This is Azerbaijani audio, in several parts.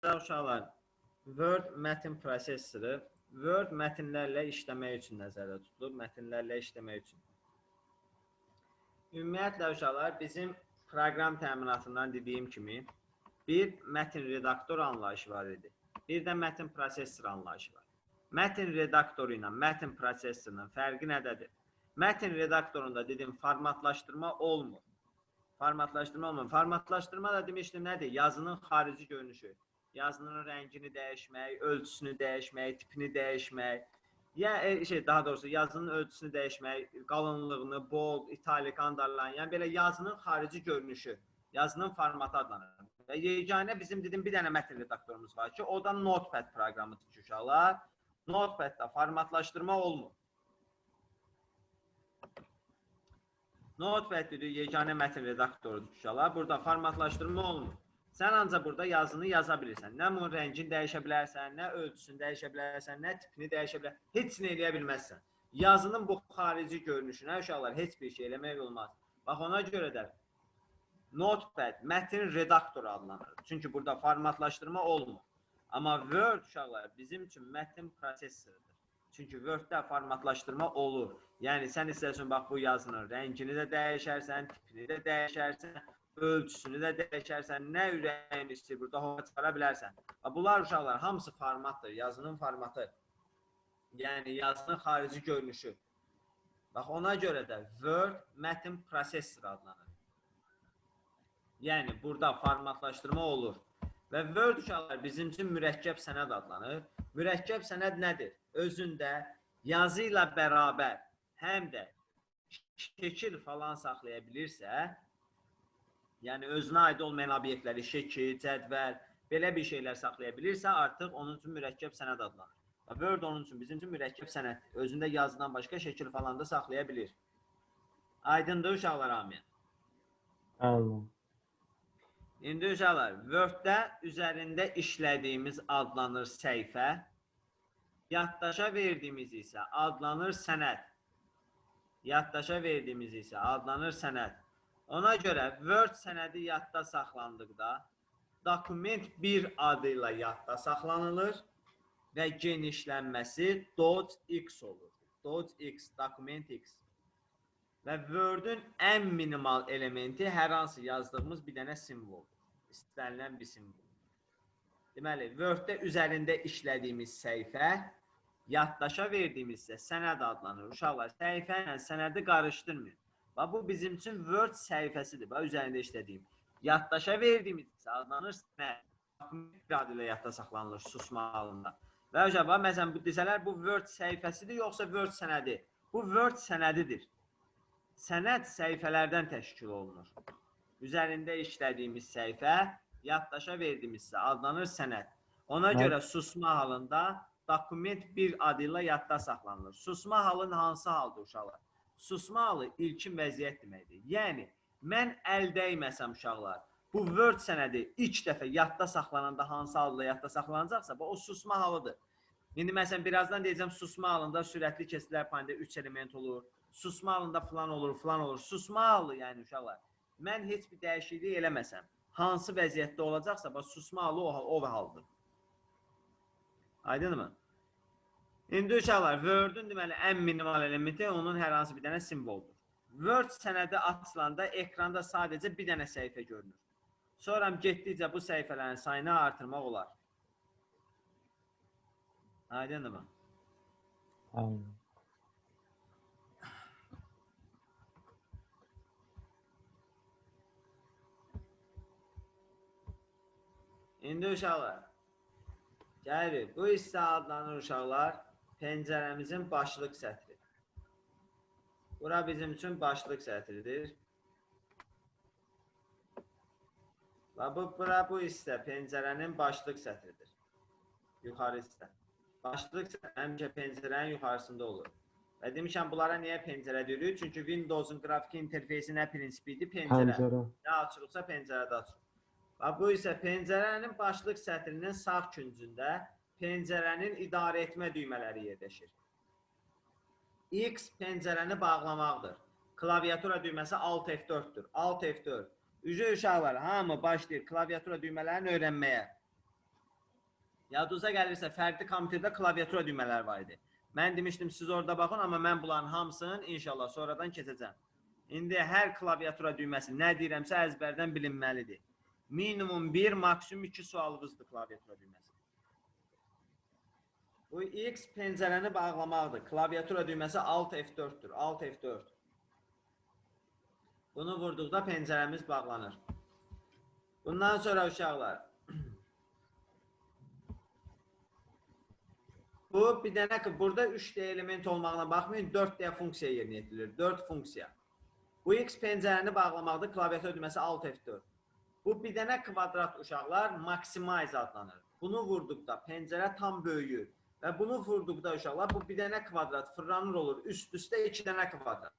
Uşaqlar, Word mətn prosessoru Word mətnlərlə işləmək üçün nəzərdə tutulub, mətnlərlə işləmək üçün. Ümumiyyətlə, uşaqlar, bizim proqram təminatından dediyim kimi bir mətn redaktor anlayışı var idi. Bir də mətn prosessoru anlayışı var. Mətn redaktoru ilə mətn prosessorunun fərqi nədədir? Mətn redaktorunda dedim formatlaşdırma olmur. Formatlaşdırma olmur. Formatlaşdırma da demişdim nədir? Yazının xarici görünüşü. Yazının rəngini dəyişmək, ölçüsünü dəyişmək, tipini dəyişmək. Ya daha doğrusu yazının ölçüsünü dəyişmək, qalınlığını, bold, italik, underline, yəni belə yazının xarici görünüşü, yazının formatı adlanır. Və yeganə bizim dedim bir dənə mətn redaktorumuz var ki, o da Notepad proqramıdır ki, uşaqlar. Notepad-da formatlaşdırma olmur. Notepad dedi yeganə mətn redaktorudur uşaqlar. Burada formatlaşdırma olmur. Sən ancaq burada yazını yaza bilirsən. Nə bunun rəngini dəyişə bilərsən, nə ölçüsünü dəyişə bilərsən, nə tipini dəyişə bilərsən. Heç nə eləyə bilməzsən. Yazının bu xarici görünüşünə uşaqlar heç bir şey eləmək olmaz. Bax ona görə də Notepad mətn redaktoru adlanır. Çünki burada formatlaşdırma olmur. Amma Word uşaqlar bizim üçün mətn prosessorudur. Çünki Word-də formatlaşdırma olur. Yəni sən istərsən bax bu yazının rəngini də dəyişərsən, tipini də dəyişərsən, ölçüsünü də dəyişərsən, nə ürəyin istəyir burada hoca çıxara bilərsən. Bunlar uşaqlar hamısı formatdır, yazının formatı. Yəni yazının xarici görünüşü. Bax ona görə də Word mətn prosessoru adlanır. Yəni burada formatlaşdırma olur. Və Word uşaqlar bizim üçün mürəkkəb sənəd adlanır. Mürəkkəb sənəd nədir? Özündə yazı ilə bərabər həm də şəkil falan saxlaya bilirsə, yəni özünə aid olmayan obyektləri, şəkil, cədvəl, belə bir şeylər saxlaya bilirsə, artıq onun üçün mürəkkəb sənəd adlanır. Word onun üçün bizim üçün mürəkkəb sənəddir. Özündə yazıdan başqa şəkil falan da saxlaya bilir. Aydındır uşaqlar hamıya? Bəli. İndi uşaqlar, Word-də üzərində işlədiyimiz adlanır səhifə, yaddaşa verdiyimiz isə adlanır sənəd. Yaddaşa verdiyimiz isə adlanır sənəd. Ona görə Word sənədi yadda saxlandıqda dokument 1 adı ilə yadda saxlanılır və genişlənməsi .x olur. .x, dokument X. Və Word-ün ən minimal elementi hər hansı yazdığımız bir dənə simvoldur. İstənilən bir simvol. Deməli, Word-də üzərində işlədiyimiz səhifə, yaddaşa verdiyimiz isə sənəd adlanır. Uşaqlar, səhifə ilə sənədi qarışdırmayın. Bax, bu bizim üçün Word səhifəsidir. Bax, üzərində işlədiyim. Yaddaşa verdiyimiz isə adlanır sənəd. Dokument adı ilə yadda saxlanılır susma halında. Və uşaqlar, bax, məsələn, bu desələr, bu Word səhifəsidir, yoxsa Word sənədi? Bu Word sənədidir. Sənəd səhifələrdən təşkil olunur. Üzərində işlədiyimiz səhifə, yaddaşa verdiyimiz isə adlanır sənəd. Ona görə susma halında dokument 1 adı ilə yadda saxlanılır. Susma halın hansı haldır uşaqlar? Susma halı ilkin vəziyyət deməkdir. Yəni, mən əl dəyməsəm uşaqlar, bu Word sənədi ilk dəfə yadda saxlananda hansı halda yadda saxlanacaqsa, bu o susma halıdır. İndi məsələn, birazdan deyəcəm, susma halında sürətli kesitlər payında 3 element olur. Susma halında filan olur, filan olur. Susma halı, yəni uşaqlar, mən heç bir dəyişiklik eləməsəm, hansı vəziyyətdə olacaqsa, bax, susma halı o haldır. Aydınmı? İndi uşaqlar, Word-ün deməli ən minimal elementi onun hər hansı bir dənə simvoldur. Word sənədi açılanda ekranda sadəcə bir dənə səhifə görünür. Sonra getdikcə bu səhifələrin sayını artırmaq olar. Aydınmı? Aydın. İndi uşaqlar, gəlirik. Bu hissə adlanır uşaqlar, pəncərəmizin başlıq sətri. Bura bizim üçün başlıq sətridir. Və bura bu hissə pəncərənin başlıq sətridir. Yuxarı hissə. Başlıq sətri həmişə pəncərənin yuxarısında olur. Və demişəm, bunlara niyə pəncərə deyirik? Çünki Windows-un qrafiki interfeysi nə prinsipi idi? Pəncərə. Pəncərə. Nə açılıqsa pəncərədə açılır. Və bu isə pəncərənin başlıq sətrinin sağ küncündə pəncərənin idarə etmə düymələri yerləşir. X pəncərəni bağlamaqdır. Klaviatura düyməsi Alt F4-dür. Alt F4. Ücə uşaqlar, hamı başlayır klaviatura düymələrini öyrənməyə. Yadınıza gəlirsə, fərqli kompüterdə klaviatura düymələri var idi. Mən demişdim, siz orada baxın, amma mən bunların hamısını inşallah sonradan keçəcəm. İndi hər klaviatura düyməsi nə deyirəmsə əzbərdən bilinməlidir. Minimum 1, maksimum 2 sualınızdır klaviatura düyməsi. Bu X pəncərəni bağlamaqdır. Klaviatura düyməsi Alt F4-dür. Alt F4. Bunu vurduqda pəncərəmiz bağlanır. Bundan sonra uşaqlar, bu bir dənə ki, burada 3D element olmağına baxmayın, 4D funksiya yerinə yetirilir. 4 funksiya. Bu X pəncərəni bağlamaqdır. Klaviatura düyməsi Alt F4. Bu bir dənə kvadrat uşaqlar maximize adlanır. Bunu vurduqda pəncərə tam böyüyür. Və bunu vurduqda uşaqlar bu bir dənə kvadrat fırlanır olur. Üst-üstə 2 dənə kvadrat.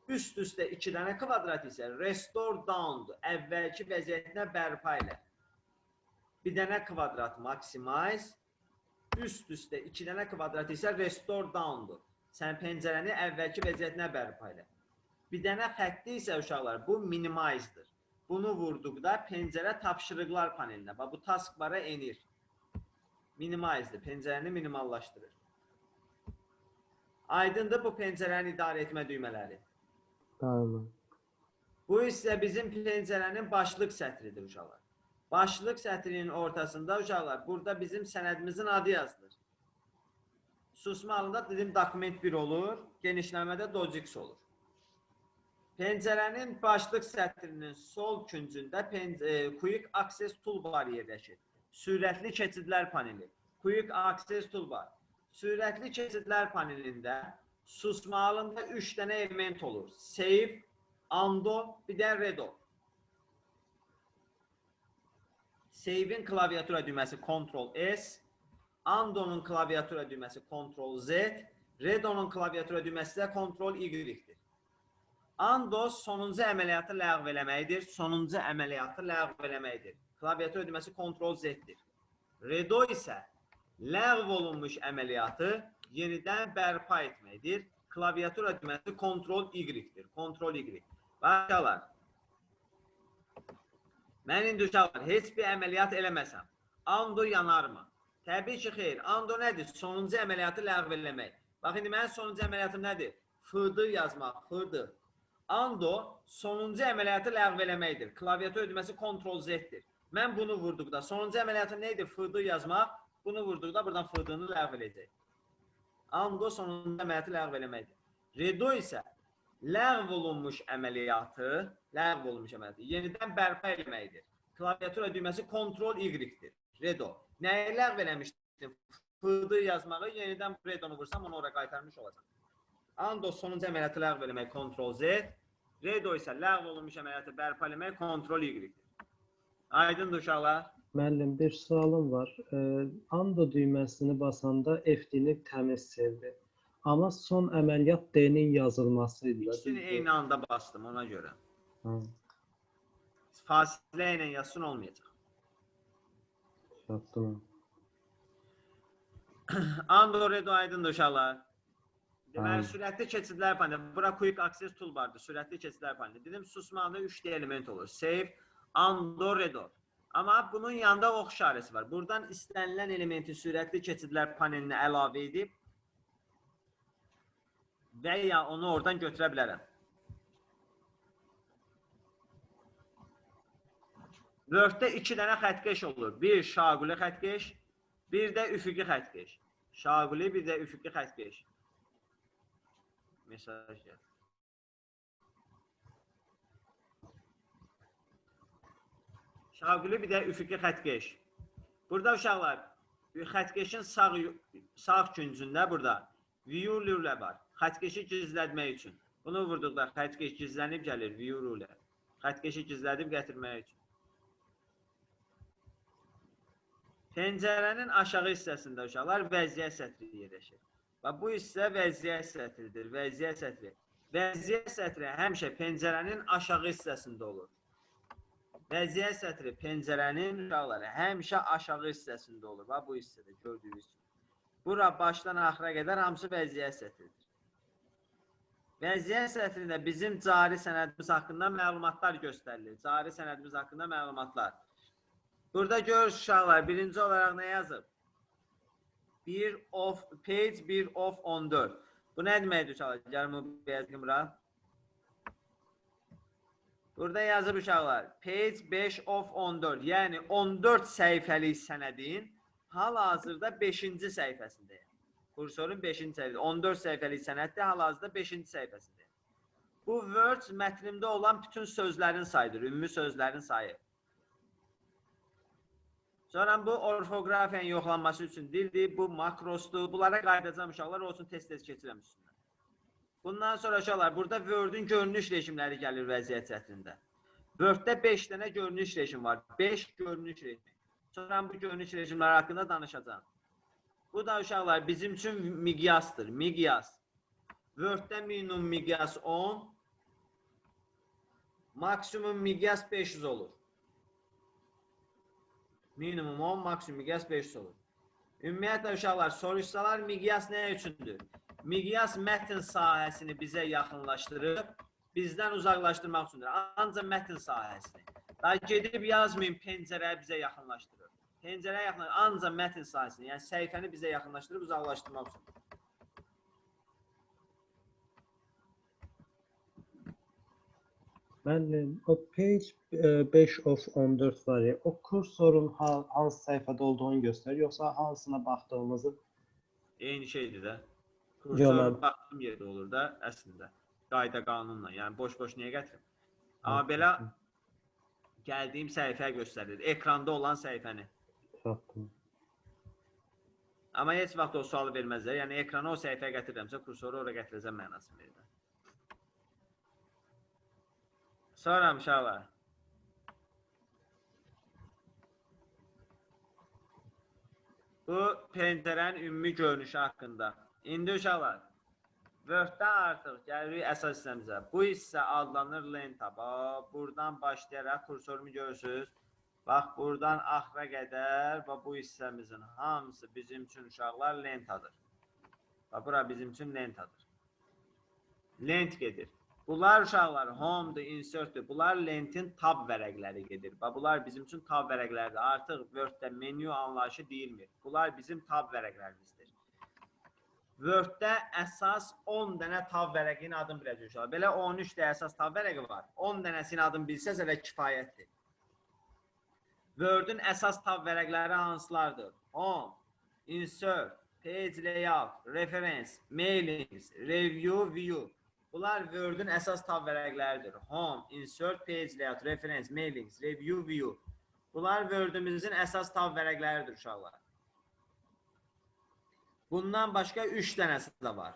Üst-üstə 2 dənə kvadrat isə restore down-dur. Əvvəlki vəziyyətinə bərpa elə. Bir dənə kvadrat maximize, üst-üstə 2 dənə kvadrat isə restore down-dur. Sən pəncərəni əvvəlki vəziyyətinə bərpa elə. Bir dənə xətti isə uşaqlar bu minimize-dır. Bunu vurduqda pəncərə tapşırıqlar panelinə, bax bu taskbara enir. Minimize-dir, pəncərəni minimallaşdırır. Aydındır bu pəncərəni idarə etmə düymələri. Bəli. Bu isə bizim pəncərənin başlıq sətridir uşaqlar. Başlıq sətrinin ortasında uşaqlar, burada bizim sənədimizin adı yazılır. Susma halında dedim dokument 1 olur, genişləmədə DOCX olur. Pəncərənin başlıq sətrinin sol küncündə Quick Access Toolbar yerləşir. Sürətli keçidlər paneli. Quick Access Toolbar. Sürətli keçidlər panelində susma halında 3 dənə element olur. Save, Undo, bir də Redo. Save-in klaviatura düyməsi Ctrl S, Undo-nun klaviatura düyməsi Ctrl Z, Redo-nun klaviatura düyməsi də Ctrl Y-dir. Undo sonuncu əməliyyatı ləğv eləməkdir. Sonuncu əməliyyatı ləğv eləməkdir. Klaviatura düyməsi Ctrl Z-dir. Redo isə ləğv olunmuş əməliyyatı yenidən bərpa etməkdir. Klaviatura düyməsi Ctrl Y-dir. Ctrl Y. Uşaqlar, mən indi uşaqlar heç bir əməliyyat eləməsəm, Undo yanarmı? Təbii ki, xeyr. Undo nədir? Sonuncu əməliyyatı ləğv eləmək. Bax, indi mənim sonuncu əməliyyatım nədir? FD yazmaq, FD. Undo sonuncu əməliyyatı ləğv eləməkdir. Klaviatura düyməsi Ctrl Z-dir. Mən bunu vurduqda sonuncu əməliyyatım nə idi? FD yazmaq. Bunu vurduqda buradan FD-ni ləğv eləyəcək. Undo sonuncu əməliyyatı ləğv eləməkdir. Redo isə ləğv olunmuş əməliyyatı, yenidən bərpa eləməkdir. Klaviatura düyməsi Ctrl Y-dir. Redo. Nəyi ləğv eləmişdim? FD yazmağı yenidən Redonu vursam onu ora qaytarmış olacaq. Undo sonuncu əməliyyatı ləğv eləmək Ctrl Z, Redo isə ləğv olunmuş əməliyyatı bərpa eləmək Ctrl Y-dir. Aydındır uşaqlar? Müəllim, bir sualım var. Undo düyməsini basanda FD-ni təmiz sildi. Amma son əməliyyat D-nin yazılması idi. İkisini eyni anda bastım ona görə. Hı. Fasilə ilə yazsın olmayacaq. Çatdım. Undo, Redo aydındır uşaqlar. Deməli, sürətli keçidlər paneli. Bura Quick Access Toolbar'dır. Sürətli keçidlər paneli. Dedim, susmaqda 3D element olur. Save, Undo, Redo. Amma bunun yanında ox işarəsi var. Buradan istənilən elementi sürətli keçidlər panelinə əlavə edib və ya onu oradan götürə bilərəm. Word-də 2 dənə xəttkeş olur. Bir şaquli xəttkeş, bir də üfüqi xəttkeş. Şaquli, bir də üfüqi xəttkeş. Mesaj gəlir. Şaquli, bir də üfüqi xəttkeş. Burada uşaqlar, xəttkeşin sağ küncündə burada View Ruler var. Xəttkeşi gizlətmək üçün. Bunu vurduqda xəttkeş gizlənib gəlir View Ruler. Xəttkeşi gizlədib gətirmək üçün. Pəncərənin aşağı hissəsində uşaqlar vəziyyət sətri yerləşir. Və bu hissə vəziyyət sətridir. Vəziyyət sətri. Vəziyyət sətri həmişə pəncərənin aşağı hissəsində olur. Vəziyyət sətri pəncərənin uşaqları həmişə aşağı hissəsində olur. Bax, bu hissədə gördüyünüz kimi. Bura başdan axıra qədər hamısı vəziyyət sətridir. Vəziyyət sətrində bizim cari sənədimiz haqqında məlumatlar göstərilir. Cari sənədimiz haqqında məlumatlar. Burada görürsünüz uşaqlar, birinci olaraq nə yazıb? 1 of page 1 of 14. Bu nə deməkdir uşaqlar? Gəlin bu yazım bura. Burada yazıb uşaqlar. Page 5 of 14. Yəni 14 səhifəlik sənədin hal-hazırda 5-ci səhifəsindəyəm. Kursorun 5-ci səhifəsi. 14 səhifəlik sənəddir, hal-hazırda 5-ci səhifəsindəyəm. Bu words mətnimdə olan bütün sözlərin sayıdır, ümumi sözlərin sayı. Sonra bu orfoqrafiyanın yoxlanması üçün dildir, bu makrosdur. Bunlara qayıdacağım uşaqlar, olsun tez-tez keçirəm üstündən. Bundan sonra uşaqlar, burada Word-ün görünüş rejimləri gəlir vəziyyət sətrində. Word-də 5 dənə görünüş rejimi var. 5 görünüş rejimi. Sonra bu görünüş rejimləri haqqında danışacağım. Bu da uşaqlar bizim üçün miqyasdır. Miqyas. Word-də minimum miqyas 10, maksimum miqyas 500 olur. Minimum 10, maksimum miqyas 500 olur. Ümumiyyətlə uşaqlar, soruşsalar miqyas nə üçündür? Miqyas mətn sahəsini bizə yaxınlaşdırıb, bizdən uzaqlaşdırmaq üçündür. Ancaq mətn sahəsini. Daha gedib yazmayın, pəncərəyi bizə yaxınlaşdırır. Pəncərəyə yaxınlaşdırır, ancaq mətn sahəsini, yəni səhifəni bizə yaxınlaşdırıb uzaqlaşdırmaq üçündür. Müəllim, o page 5 of 14 var ya, o kursorun hansı səhifədə olduğunu göstərir, yoxsa hansına baxdığımızı? Eyni şeydir də. Kursor baxdığım yerdə olur da əslində. Qayda qanunla, yəni boş-boş niyə gətirim? Amma belə gəldiyim səhifəyə göstərir. Ekranda olan səhifəni. Çatdım. Amma heç vaxt o sualı verməzlər. Yəni ekrana o səhifəyə gətirirəmsə, kursoru ora gətirəcəm mənasını verir. Sonra uşaqlar. Bu pəncərənin ümumi görünüşü haqqında. İndi uşaqlar, Word-də artıq gəlirik əsas hissəmizə. Bu hissə adlanır lenta. Bax, buradan başlayaraq kursorumu görürsünüz. Bax, buradan axıra qədər bax, bu hissəmizin hamısı bizim üçün uşaqlar lentadır. Bax, bura bizim üçün lentadır. Lent gedir. Bunlar uşaqlar home-dur, insert-dur. Bunlar lentin tab vərəqləri gedir. Bax, bunlar bizim üçün tab vərəqləridir. Artıq Word-də menyu anlayışı deyilmir. Bunlar bizim tab vərəqlərimizdir. Word-də əsas 10 dənə tab vərəqinin adını biləcək uşaqlar. Belə 13 də əsas tab vərəqi var. 10 dənəsinin adını bilsəz elə kifayətdir. Word-ün əsas tab vərəqləri hansılardır? Home, Insert, Page Layout, Reference, Mailings, Review, View. Bunlar Word-ün əsas tab vərəqləridir. Home, Insert, Page Layout, Reference, Mailings, Review, View. Bunlar Word-ümüzün əsas tab vərəqləridir uşaqlar. Bundan başqa 3 dənəsi də var.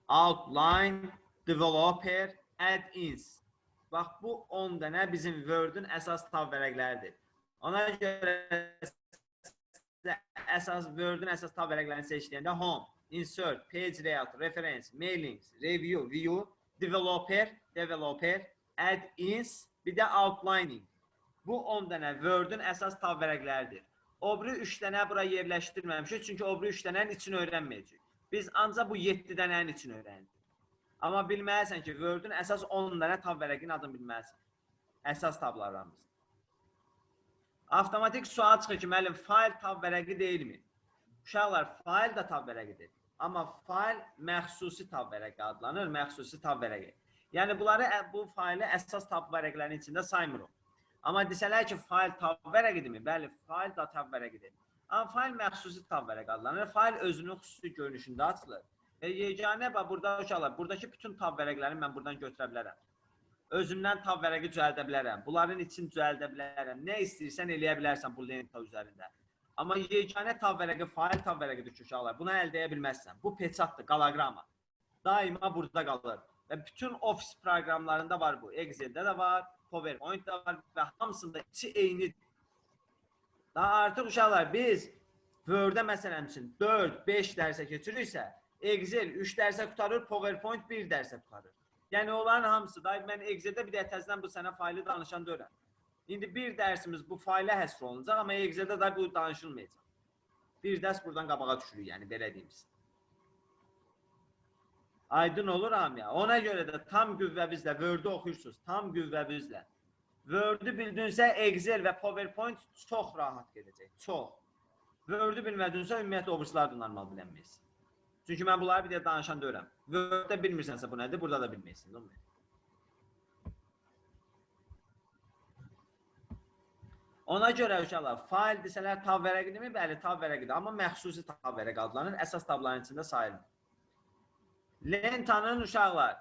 Outline, Developer, Add-ins. Bax, bu 10 dənə bizim Word-ün əsas tab vərəqləridir. Ona görə əsas Word-ün əsas tab vərəqlərini seçdiyəndə Home, Insert, Page Layout, Reference, Mailings, Review, View, Developer, Add-ins, bir də Outlining. Bu 10 dənə Word-ün əsas tab vərəqləridir. O biri 3 dənə bura yerləşdirməmişik, çünki o biri 3 dənənin içini öyrənməyəcəyik. Biz ancaq bu 7 dənənin içini öyrəndik. Amma bilməlisən ki, Word-ün əsas 10 dənə tab vərəqinin adını bilməlisən. Əsas tablarımız. Avtomatik sual çıxır ki, müəllim, fayl tab vərəqi deyilmi? Uşaqlar, fayl da tab vərəqidir. Amma fayl məxsusi tab vərəqi adlanır, məxsusi tab vərəqi. Yəni, bunları, bu faylı əsas tab vərəqlərinin içində saymırıq. Amma desələr ki, fayl tab vərəqidirmi? Bəli, fayl da tab vərəqidir. Amma fayl məxsusi tab vərəqi adlanır. Fayl özünün xüsusi görünüşündə açılır. Yeganə, bax, burada uşaqlar, buradakı bütün tab vərəqlərini mən buradan götürə bilərəm. Özümdən tab vərəqi düzəldə bilərəm. Bunların için düzəldə bilərəm. Nə istəyirsən eləyə bilərsən bu lenta üzərində. Amma yeganə tab vərəqi fayl tab vərəqidir ki, uşaqlar. Bunu əldə edə bilməzsən. Bu peçatdır, qalaqrama. Daima burada qalır. Və bütün ofis proqramlarında var bu. Excel-də də var, PowerPoint-də var və hamısında içi eynidir. Daha artıq uşaqlar, biz Word-də məsələn üçün 4-5 dərsə keçirirsə, Excel 3 dərsə qurtarır, PowerPoint 1 dərsə qurtarır. Yəni, onların hamısı da, mən Excel-də bir də təzədən bu sənə faylı danışan deyirəm. İndi bir dərsimiz bu faylə həsr olunacaq, amma Excel-də də bu danışılmayacaq. Bir dərs buradan qabağa düşürük, yəni belə deyim sizə. Aydın olur hamıya. Ona görə də tam qüvvəvizlə Word-ü oxuyursunuz, tam qüvvəvizlə. Word-ü bildinsə Excel və PowerPoint çox rahat gedəcək, çox. Word-ü bilmədinsə, ümumiyyətlə o birisləri də normal bilənməyəsən. Çünki mən bunları bir də danışan deyirəm. Word-də bilmirsənsə bu nədir, burada da bilməyəsən. Ona görə uşaqlar, fayl desələr tab vərəqidirmi? Bəli, tab vərəqidir. Amma məxsusi tab vərəqi adlanır. Əsas tabların içində sayılmır. Lentanın uşaqlar,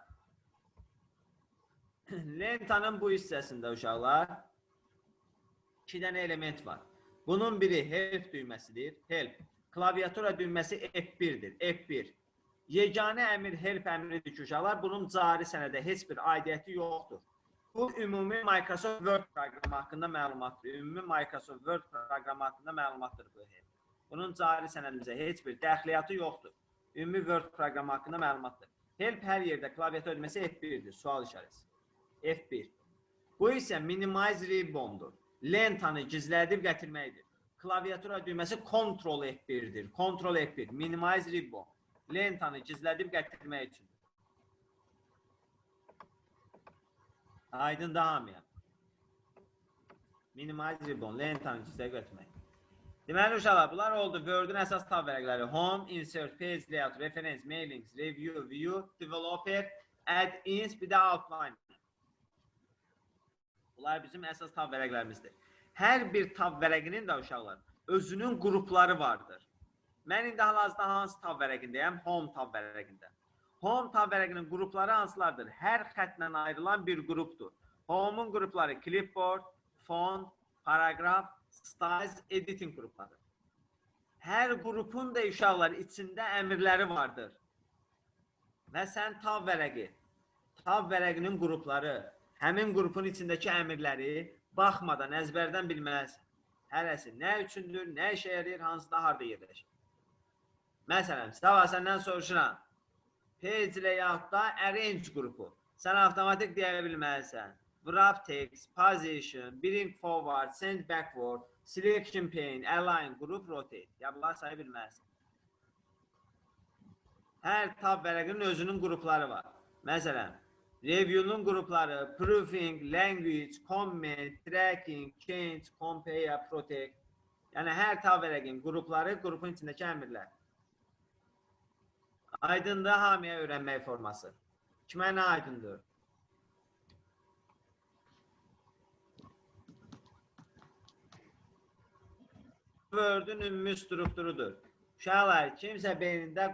lentanın bu hissəsində uşaqlar 2 dənə element var. Bunun biri help düyməsidir. Help. Klaviatura düyməsi F1-dir. F1. Yeganə əmir help əmridir ki, uşaqlar, bunun cari sənədə heç bir aidiyyəti yoxdur. Bu, ümumi Microsoft Word proqramı haqqında məlumatdır. Ümumi Microsoft Word proqramı haqqında məlumatdır bu help. Bunun cari sənədimizə heç bir dəxliyyatı yoxdur. Ümumi Word proqramı haqqında məlumatdır. Help hər yerdə klaviatura düyməsi F1-dir. Sual işarəsi. F1. Bu isə minimize ribbondur. Lentanı gizlədib gətirməkdir. Klaviatura düyməsi Ctrl F1-dir. Ctrl F1. Minimize ribbon. Lentanı gizlədib gətirmək üçün. Aydın da hamıya. Minimize ribbon. Lentanı gizlədib gətirmək. Deməli, uşaqlar, bunlar oldu. Word-ün əsas tab vərəqləri. Home, Insert, Page Layout, Reference, Mailings, Review, View, Developer, Add-ins, bir də Outline. Bunlar bizim əsas tab vərəqlərimizdir. Hər bir tab vərəqinin də uşaqlar özünün qrupları vardır. Mən indi hal-hazırda hansı tab vərəqindəyəm? Home tab vərəqində. Home tab vərəqinin qrupları hansılardır? Hər xətlə ayrılan bir qrupdur. Home-un qrupları Clipboard, Font, Paragraf, Styles, Editing qrupları. Hər qrupun da uşaqlar içində əmrləri vardır. Və sən tab vərəqi, tab vərəqinin qrupları, həmin qrupun içindəki əmrləri baxmadan, əzbərdən bilməlisən. Hərəsi nə üçündür, nə işə yarayır, hansı da harda yerləşir. Məsələn, sabah səndən soruşuram, Page Layout-da Arrange qrupu. Sən avtomatik deyə bilməlisən. Wrap text, position, bring forward, send backward, selection pane, align, group, rotate. Ya bunları saya bilməlisən. Hər tab vərəqinin özünün qrupları var. Məsələn, Review-nun qrupları Proofing, Language, Comment, Tracking, Change, Compare, Protect. Yəni, hər tab vərəqin qrupları, qrupun içindəki əmrlər. Aydındır hamıya öyrənmək forması. Kimə nə aydındır? Word-ün ümumi strukturudur. Uşaqlar, kimsə beynində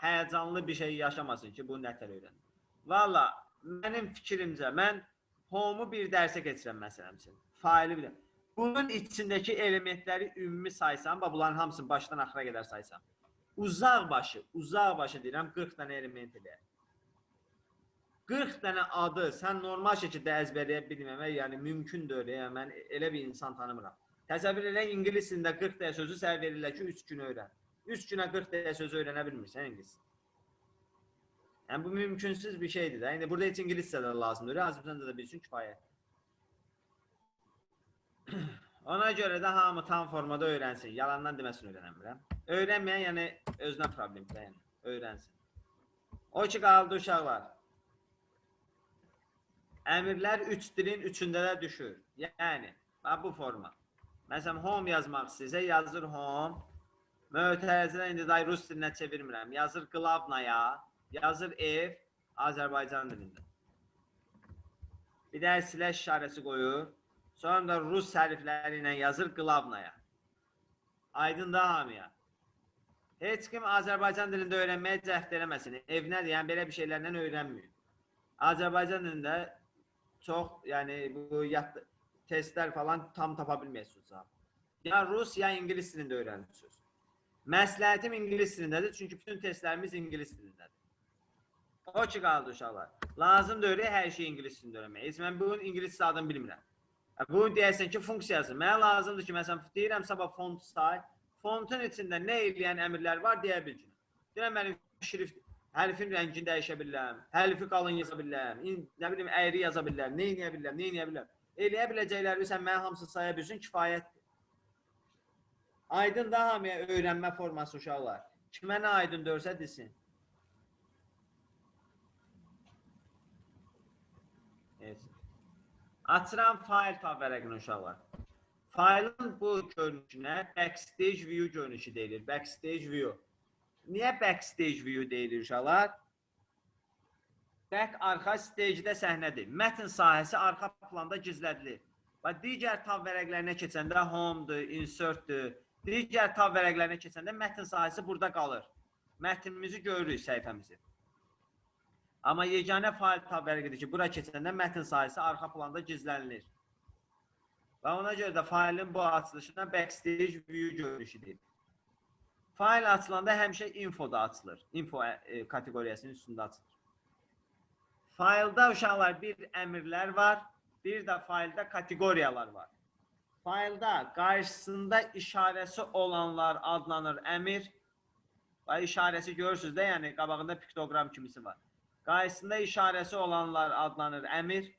həyəcanlı bir şey yaşamasın ki, bu nətər öyrənir. Valla, mənim fikrimcə, mən home-u bir dərsə keçirəm məsələn üçün. Faili bir də. Bunun içindəki elementləri ümumi saysam, bax bunların hamısını başdan axıra qədər saysam. Uzaq başı deyirəm, 40 dənə element eləyər. 40 dənə adı sən normal şəkildə əzbərləyə bilməmək, yəni mümkündür, yəni mən elə bir insan tanımıram. Təsəvvür elə ingilis dilində 40 dənə sözü sənə verirlər ki, 3 gün öyrən. 3 günə 40 dənə sözü öyrənə bilmirsən ingilis. Yəni, bu mümkünsüz bir şeydir də. İndi burada heç ingiliscə də lazımdır. Azərbaycanda da bilsin kifayət. Ona görə də hamı tam formada öyrənsin. Yalandan deməsin öyrənəmirəm. Öyrənməyən, yəni özünə problemdir, yəni öyrənsin. O ki qaldı uşaqlar. Əmrlər 3 dilin üçündə də düşür. Yəni, bax bu forma. Məsələn, home yazmaq istəyirsə, yazır home. Mötərizədən indi day rus dilinə çevirmirəm. Yazır qlavnaya. Yazır F, Azərbaycan dilində. Bir də slash işarəsi qoyur. Sonra da rus hərfləri ilə yazır qlavnaya. Aydın da hamıya. Heç kim Azərbaycan dilində öyrənməyə cəhd eləməsin. Evinə deyən belə bir şeylərlə öyrənməyir. Azərbaycan dilində çox, yəni bu testlər falan tam tapa bilməyəsiniz. Ya rus, ya ingilis dilində öyrənirsiniz. Məsləhətim ingilis dilindədir, çünki bütün testlərimiz ingilis dilindədir. O ki qaldı uşaqlar. Lazım deyil hər şeyi ingilis dilində öyrənmək. Heç mən bunun ingiliscə adını bilmirəm. Bu deyəsən ki, funksiyası. Mənə lazımdır ki, məsələn, deyirəm sabah font style. Fontun içində nə eləyən əmrlər var deyə bilgin. Deyirəm, mənim şrift, hərfin rəngini dəyişə bilirəm, hərfi qalın yaza bilirəm, nə bilim, əyri yaza bilirəm, nə eləyə bilirəm, nə eləyə bilirəm. Eləyə biləcəkləri sən mənə hamısını saya bilsin, kifayətdir. Aydın da hamıya öyrənmə forması uşaqlar. Kimə nə aydın dörsə desin. Evet. Açıram fayl tab vərəqini uşaqlar. Faylın bu görünüşünə backstage view görünüşü deyilir. Backstage view. Niyə backstage view deyilir uşaqlar? Back arxa, stage-də səhnədir. Mətn sahəsi arxa planda gizlədilir. Və digər tab vərəqlərinə keçəndə home-dur, insert-dur. Digər tab vərəqlərinə keçəndə mətn sahəsi burada qalır. Mətnimizi görürük, səhifəmizi. Amma yeganə fayl tab vərəqidir ki, bura keçəndə mətn sahəsi arxa planda gizlənilir. Və ona görə də faylın bu açılışına backstage view görünüşü deyilir. Fayl açılanda həmişə infoda açılır. Info kateqoriyasının üstündə açılır. Faylda uşaqlar bir əmrlər var, bir də faylda kateqoriyalar var. Faylda qarşısında işarəsi olanlar adlanır əmir. Və işarəsi görürsünüz də, yəni qabağında piktoqram kimisi var. Qarşısında işarəsi olanlar adlanır əmir.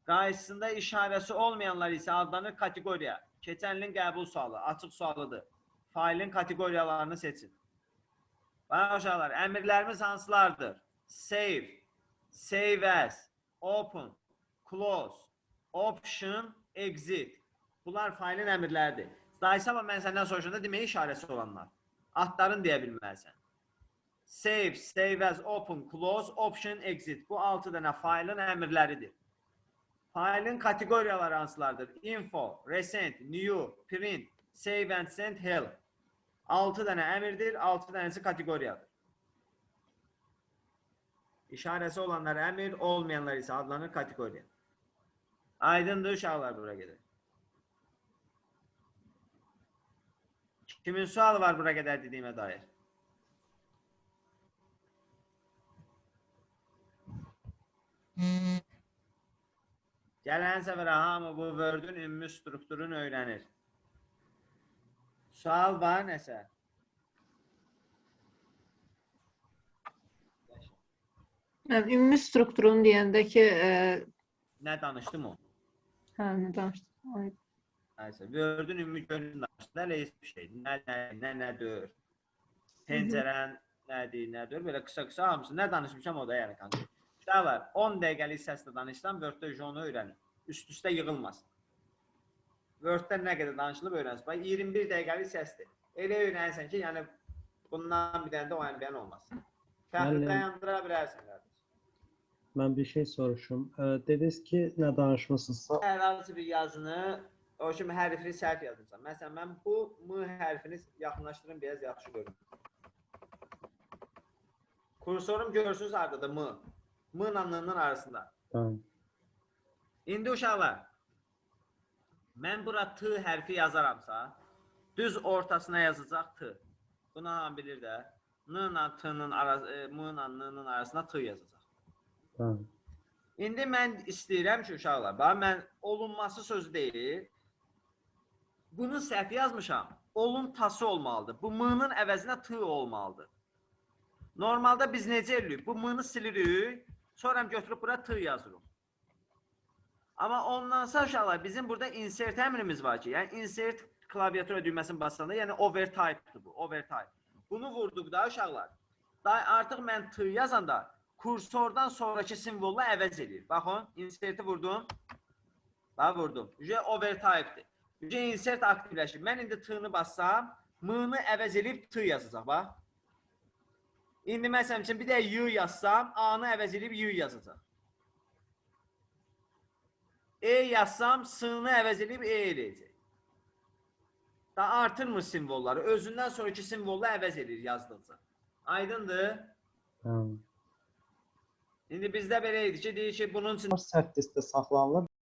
Qarşısında işarəsi olmayanlar isə adlanır kateqoriya. Keçən ilin qəbul sualı, açıq sualıdır. Faylın kateqoriyalarını seçin. Bax uşaqlar, əmrlərimiz hansılardır? Save, Save as, Open, Close, Option, Exit. Bunlar faylın əmrləridir. Daha sabah mən səndən soruşanda demək işarəsi olanlar. Adlarını deyə bilməlisən. Save, Save as, Open, Close, Option, Exit. Bu 6 dənə faylın əmrləridir. Faylın kateqoriyaları hansılardır? Info, Recent, New, Print, Save and Send, Help. 6 dənə əmirdir, 6 dənəsi kateqoriyadır. İşarəsi olanlar əmir, olmayanlar isə adlanır kateqoriya. Aydındır uşaqlar bura qədər. Kimin sualı var bura qədər dediyimə dair? Gələn səfərə hamı bu Word-ün ümumi strukturunu öyrənir. Sual var nəsə? Yəni, ümumi strukturunu deyəndə ki, Nə danışdım o? Hə, nə danışdım? Ay. Nəysə, Word-ün ümumi görünüşünü danışdım. Hələ heç bir şey. Nə, nə, nə, nədir? Pəncərən nədir, nədir? Belə qısa-qısa hamısı. Nə danışmışam o da yəni konkret. Uşaqlar, 10 dəqiqəlik səslə danışsam Word-də onu öyrənin. Üst-üstə yığılmasın. Word-də nə qədər danışılıb öyrənsin. Bax, 21 dəqiqəlik səsdir. Elə öyrənirsən ki, yəni bundan bir dənə də o yan olmaz. Fəxri dayandıra bilərsən qardaş. Mən bir şey soruşum. Dediniz ki, nə danışmısınızsa, Hər hansı bir yazını o kimi hərfini səhv yazmısan. Məsələn, mən bu M hərfini yaxınlaşdırım, biraz yaxşı görün. Kursorum görürsünüz hardadır M. M ilə N-nin arasında. Tamam. İndi uşaqlar, mən bura T hərfi yazaramsa, düz ortasına yazacaq T. Bunu hamı bilir də. N ilə T-nin arası, M ilə N-nin arasına T yazacaq. Tamam. İndi mən istəyirəm ki, uşaqlar, bax mən olunması sözü deyil. Bunu səhv yazmışam. Olun tası olmalıdır. Bu M-nın əvəzinə T olmalıdır. Normalda biz necə eləyirik? Bu M-nı silirik, sonra götürüb bura T yazırıq. Amma ondan sonra uşaqlar, bizim burada insert əmrimiz var ki, yəni insert klaviatura düyməsini basanda, yəni overtype-dır bu, overtype. Bunu vurduqda uşaqlar, artıq mən T yazanda kursordan sonraki simvolla əvəz eləyir. Baxın, inserti vurdum. Bax, vurdum. Ücə overtype-dir. Ücə insert aktivləşir. Mən indi T-ni bassam, M-ni əvəz eləyib T yazacaq, bax. İndi məsələn üçün bir də Y yazsam, A-nı əvəz eləyib Y yazacaq. E yazsam, S-ni əvəz eləyib E eləyəcək. Daha artırmır simvolları. Özündən sonraki simvolla əvəz eləyir yazdıqca. Aydındır? Tamam. İndi bizdə belə idi ki, deyir ki, bunun üçün Sərt diskdə saxlanılır.